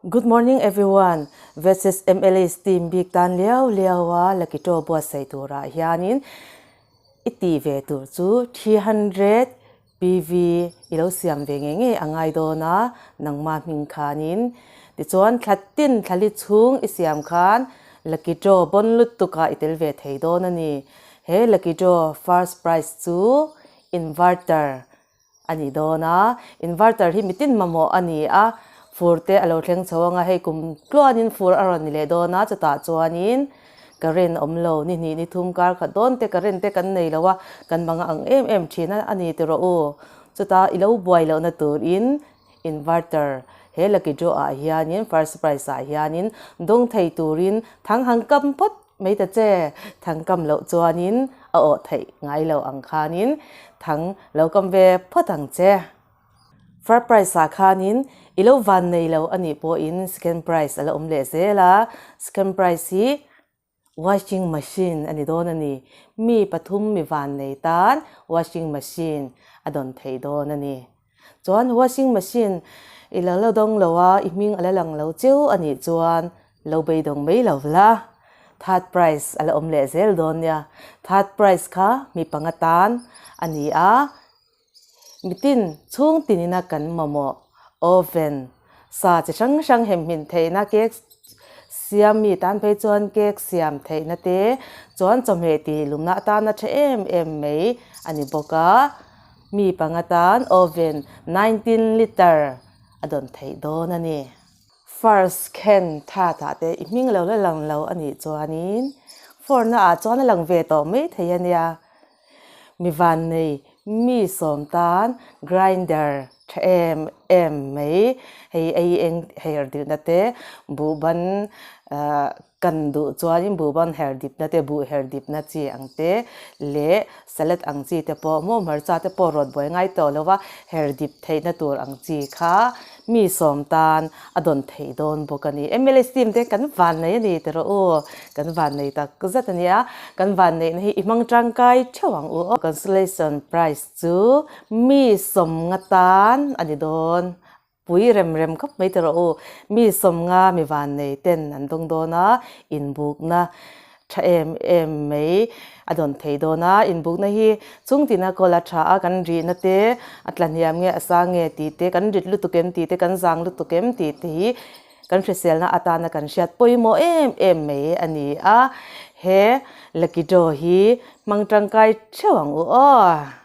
Good morning everyone. Versus MLA's team bik tan liau liau a lucky draw buatsaih turah hianin i tih ve tur chu 300 PV i lo siam ve ngei ngei a ngai dawn a, nangmah hming khanin. Tichuan thla tin thlali chhung i siam khan lucky draw bawn lutuk ah i tel ve thei dawn a ni. He lucky draw first prize chu inverter a ni dawn a, inverter hi mitin mamawh a ni a, fur te a lo thleng chho anga hei kum tluanin fur a rawn ni leh dawn a, chutah chuanin current awm lo ni hnih ni thum kar khat dawn te current te kan nei lo a, kan bang ang em em thin a a ni tiraw u. Chutah i lo buai lohna turin inverter he lucky draw ah hianin first prize ah hianin dawng thei turin thang hang kam phawt mai ta che, thang kam loh chuanin a awh theih ngai lo ang khanin thang lo kam ve phawt ang che. First prize ah khanin i lo van nei lo a nih pawhin second prize a la awm leh zel a, second prize hi washing machine a ni dawn a ni. Mi pathum mi van nei tan washing machine a dawn thei dawn a ni. Chuan washing machine i lo la dawng lo a, i hming a la lang lo cheu a nih chuan lo beidawng mai lo la. Third prize a la awm leh zel dawn nia. Third prize kha mi panga tan a ni a, mitin chhung tinina kan mamawh oven sa chi hrang hrang hem hmin theihna cake siam mi tan phei chuan cake siam theihna te chuan chawhmeh tih lumna atana tha em em mai a ni bawk a, mi panga tan oven 19 liter a dawn theih dawn a ni. First khen tha tah te i hming lo la lang lo a nih chuanin four na ah chuan a lang ve tawh mai thei a nia. Mi van nei mi sawm tan grinder tha em em mai hei ei eng her dilna te buhban ah kan duh chuanin buhban her dipna te buh her dipna chi ang te leh salad ang chi te pawh maw hmarcha te pawh rawt buai ngai tawh lo va her dip theihna tur ang chi kha mi sawm tan a dawn theih dawn bawk a ni. MLA team te kan van nei a ni tiraw u, kan van nei tak zet a nia, kan van neihna hi i hmang tangkai theuh ang u aw. Consolation prize chu mi sawm nga tan a ni dawn, pui rem rem khawp mai tiraw u, mi sawm nga mi van nei ten an dawng dawn a, inbukna tha em em mai a dawn thei dawn a, inbukna hi chung tina kawl a tha a, kan rihna te a tla hniam nge a sang nge tih te, kan rit lutuk em tih te, kan zang lutuk em tih te hi kan hriselna atana kan hriat pawimawh em em mai a ni a, he lucky draw hi hmang tangkai theuh ang u aw.